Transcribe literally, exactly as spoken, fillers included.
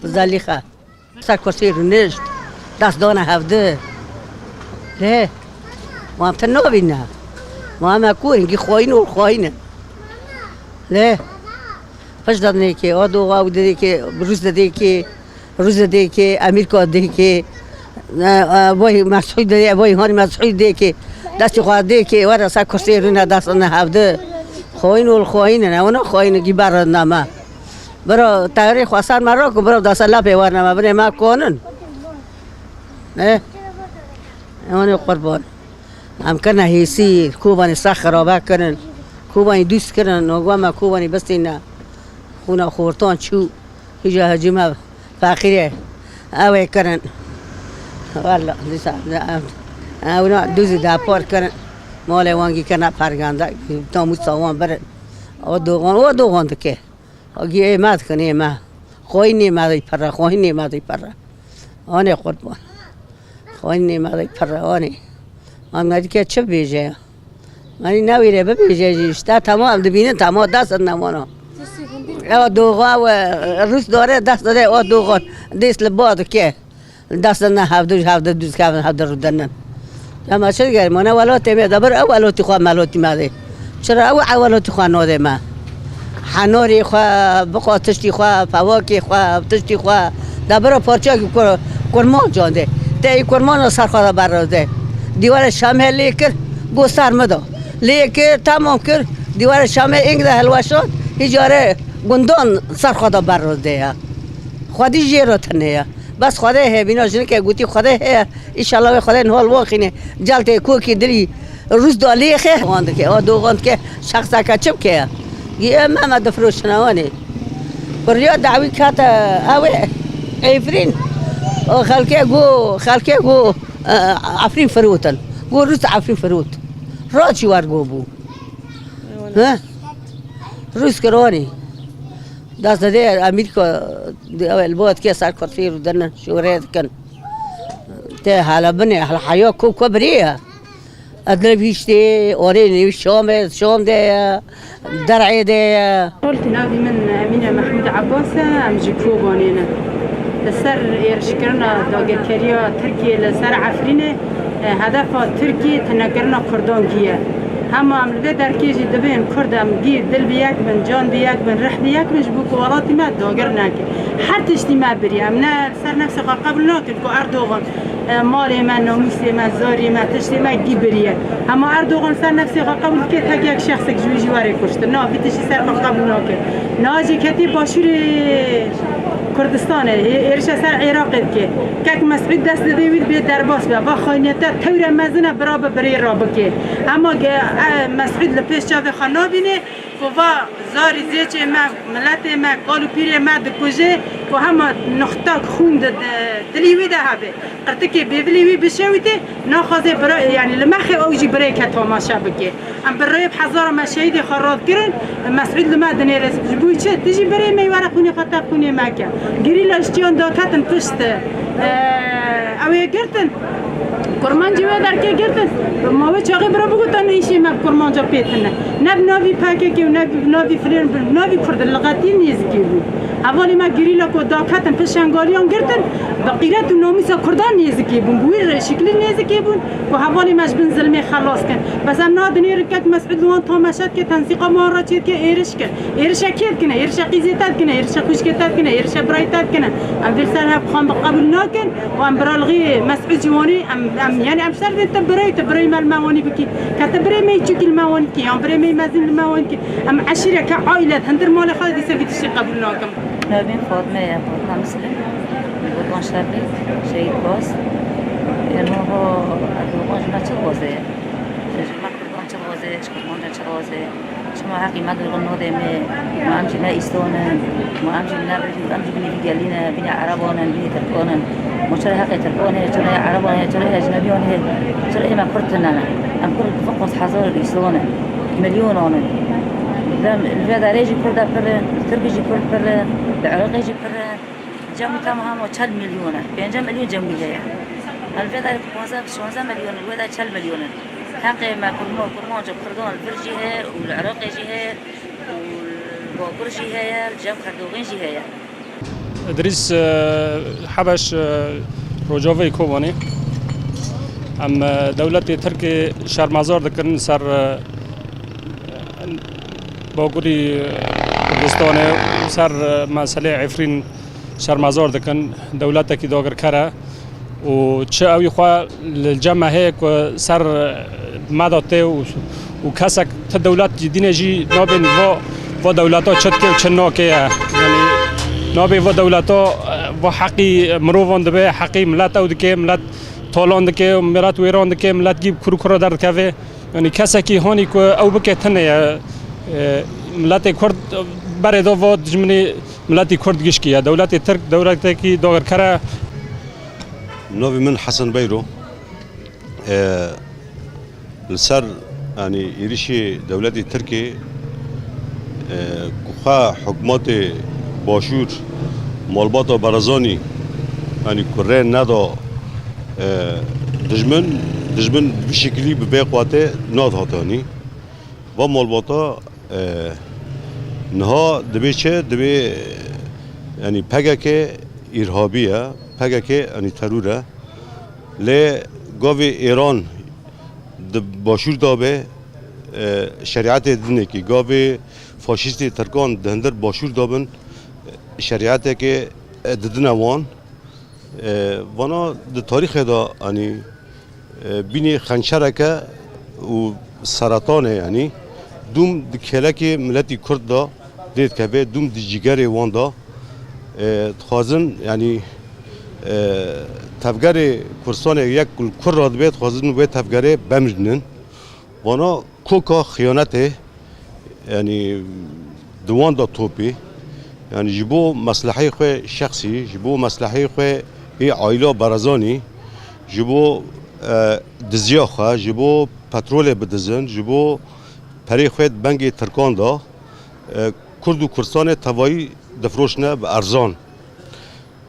Zelîxa. Ser kursî rûnişt. Dest dane hevdi. Lê. Wan te nabîne. Wan me kûr, hingî xwayîn û xwayîn in. Lê. Pişt dadinê kê, o doğa û dedê kê, Rûs dedê kê, Rûs dedê kê, Amerîka dedê kê, e, e, vay Mesûd dedê, vay Hanî Mesûd dedê kê, destê xwe dedê kê, were ser kursî rûne dest ne hevdi. Xwayîn û xwayîn in, ew ne xwayîn in, gî ber nama. Biro, teyarê xwe ser me rok, biro dasa lapê werne me, binê me konin. Ne? Ewanê qurban. Em kirine hêsî, Kobanê ser xirabe kirin. Kobanê dûst kirin, nogwa me Kobanê bistîne. Xûna xortan çû. Hîja hecî me feqîrê. Ew ê kirin. Walla, dîsa, em, ewna dûzî depar kirin. Malê wan gî kirine pergende, tamûsa wan birin. O doxan, o doxan dike. Agî ê me dikin, ê me. Xwayînê me dey pire, xwayînê me dey pire. Anê qurban. Xwayînê me dey pire, anê. Em ne dike çi bêje ya? Menî newîre bibêje jî, işte tema em dibînin, tema dest nemana. Ewa doxa we, rûs dare, dest dare, o doxan. Dest li ba dike. Dest ne hevdu, hevdu dûz kevin, hevdu rûdenin. Dema çi digerim? Wana welatê me de bir ew welatî xwe melotî me dê. Çira ew ew welatî xwe nodê me? Henorê xwe, biqa tiştî xwe, fewakê xwe, tiştî xwe. De bira parçeyekî kur, kurmancan dê. Te ê kurmana ser xwe de berro dê. Dîwarê Şamê lê kir, go ser min da. Lê kir, tamam kir. Dîwarê Şamê êng de hilweşand, hîcarê gundan ser xwe de berro dê ya. Xwedî jê re tune ye. Bes Xwedê heye, bîna jinike gotî Xwedê heye. Înşallah wê Xwedê niha li wan xîne. Celtê kokî dilî rûz da lêxe. Wan dike, o doxan dike, şexseke çi bike ye? Gî em, em difiroşine wanê. Biriya dawî kete ew ê Efrîn. O xelkê go, xelkê go, e, Efrîn firotin. Go rûs Efrîn firot. Ra çi wer go bû? He? Rûs kir wanê. Dest dide Amerîka, ew li bo dike ser kurtî û din şûrê dikin. Tê hala binê, hala heya ku ku birî ye. Ez li vîştê, orê nêvî Şamê, Şam de ye, Der'ê de ye. Navî min Emîne Mehmûd Ebbas e, em ji Kobanê ne. Li ser êrişkirina dagirkeriya Tirkiyê li ser Efrînê, e, hedefa Tirkiyê tunekirina Kurdan gî ye. Hema em li vê derkê jî dibên Kurd em gî dil bi yek bin, can bi yek bin, rih bi yek bin ji bo ku welatî me dagir neke. Her tiştî me biriye. Em ne li ser nefsê xwe qebûl nakin ku Erdogan, e, malê me, namûsê me, zarê me, tiştê me gî biriye. Hema Erdogan li ser nefsê xwe qebûl dike, tek yek şexsek ji wî jî were kuştin. Na, vî tiştî ser xwe qebûl nake. Niha jî ketî başûrê Kurdistanê, hê-, êrişa ser Iraqê dike. Kek Mesûd dest dide wî dibê derbas be. Va xayniyete tewre mezin e, bira bi birê re bike. Hema ge-, e, Mesûd li pêş çavê xwe nabîne, ku va zarî zêçê me, miletê me, kal û pîrê me dikuje, ku hema nuxtak xûn di, di dilî wî de hebe. Qirtikê bêvilî wî bişewite, naxwaze bira, yanî li mexê ew jî birêke tamaşe bike. Em bi rêb hezara me şehîdê xwe radikirin, Mesûd li me dinêre ji bo çi? Tu jî birê me were xûnê xwe tev xûnê me ke. Gerîla ji çiyan daketin pişt, e, ew ê girtin. Kurmancî wê derkê girtin. Ma wê çaxê bira bigotin, îşê me bi kurmanca pê tune. Ne bi navî P K K û ne bi navî filan, bi navî Kurd li qetî nêzikê bûn. Hevalê me gerîla ku daketin pişt Şengaliyan girtin, bi qîret û namûsa Kurdan nêzikê bûn. Bi wî rê şiklî nêzikê bûn ku hevalê me ji bin zilmê xelas kin. Bes em niha dinêrin kek Mesûd li wan tamaşe dike, tensîqa wan re çêdike, êriş kir. Êrişa kê dikine? Êrişa qîzê te dikine, êrişa xwişkê te dikine, êrişa birayê te dikine. Em vê li ser hev xwe bi qebûl nakin û em biralixî Mesûd jî wanî, em, em, yanî em ji te re dibên tu birayî, tu birayî me li me wanî bikî. Ke tu birê me yî çûkî li me wanî dikî, yan birê me yî mezin li me wanî dikî. Em eşîreke aîlet hundir malê xwe de dîsa vî tiştî qebûl nakin. Navê min Fatme ye, Fatme Muslim. Kurdan şerlî, şehîd bas. Êno ho Erdogan ji me çi dixwaze ye? Ji me Kurdan çi dixwaze, ji Kurmancan çi dixwaze? Çima heqî me dixin nodê me? Ma em jî ne îston in, ma em jî ne, em jî binî vî gelî ne, binî Ereban in, binî Tirkan in. Ma çira heqê Tirkan heye, çira ya Ereban heye, çira ya ecnebiyan heye, çira ê me Kurd tune ne? Em Kurd du sed hezar îston in, milyonan in. Lem, li vê derê jî Kurd pir in, li Tirkî jî Kurd pir in, li Iraqê jî pir in. Cem wî tam hema çel milyon e, pêncî milyon cem wî heye. Li vê derê panzdeh, şanzdeh milyon in, li wê de çel milyon in. Heqê me Kurman, Kurmanca Kurdan li vir jî heye û li Iraqê jî heye û li Bakur jî heye, li cem Erdogan jî heye. Îdrîs, e, Hebeş, e, Rojavayê Kobanê. Em, e, dewletê Tirkê şermezar dikin ser, e, Bakurî, e, Kurdistanê, ser, e, meselê Efrîn şermezar dikin. Dewletekî dagirker e û çi ew ê xwe li cem me heye ku ser me de tê û, û kesek ti dewlet jî dîne jî nabên va, va dewleta çi dike û çi nake ye. Yanî nabê va dewleta, va heqî mirovan dibe, heqî milet ew dike, milet talan dike, milet wêran dike, milet gî kur û kura derdikeve. Yanî kesekî hanî ku ew bike tune ye. E, miletê Kurd berê da va dijminê miletî Kurd gişkî ye. Dewletê Tirk dewletekî dagirker e. Navê min Hesen Beyro. E, li ser, yanî, êrişê dewletê Tirkê, e, ku xwe hikûmetê Başûr malbata Barzanî, yanî, ku rê neda, e, dijmin, dijmin bi vî şekilî bi vê quwetê nadihat hanî. Va malbata, e, niha dibê çi? Dibê, yanî, P K K îrhabî ye, P K K, yanî, teror e. Lê gavê Êran di Başûr de be, e, şerîetê dinekî. Gavê faşîstê Tirkan di hundir Başûr de bin, e, şerîeteke, e, didine wan. E, vana di tarîxê de, yanî, e, bînî xençereke û seretanê, yanî, dûm di kêlekê miletî Kurd de dê dikeve, dûm di cîgerê wan de. E, dixwazin, yanî, e, tevgerê Kurdistanê yek ku li kur radibe, dixwazin wê tevgerê bemrînin. Vana koka xiyanetê, yanî di wan de topî, yanî ji bo mesleheyê xwe şexsî, ji bo mesleheyê xwe ê aîla Barzanî, ji bo, e, diziya xwe, ji bo petrolê bidizin, ji bo perê xwe di bengê Tirkan de, e, Kurd û Kurdistanê tevayî difiroşine bi erzan.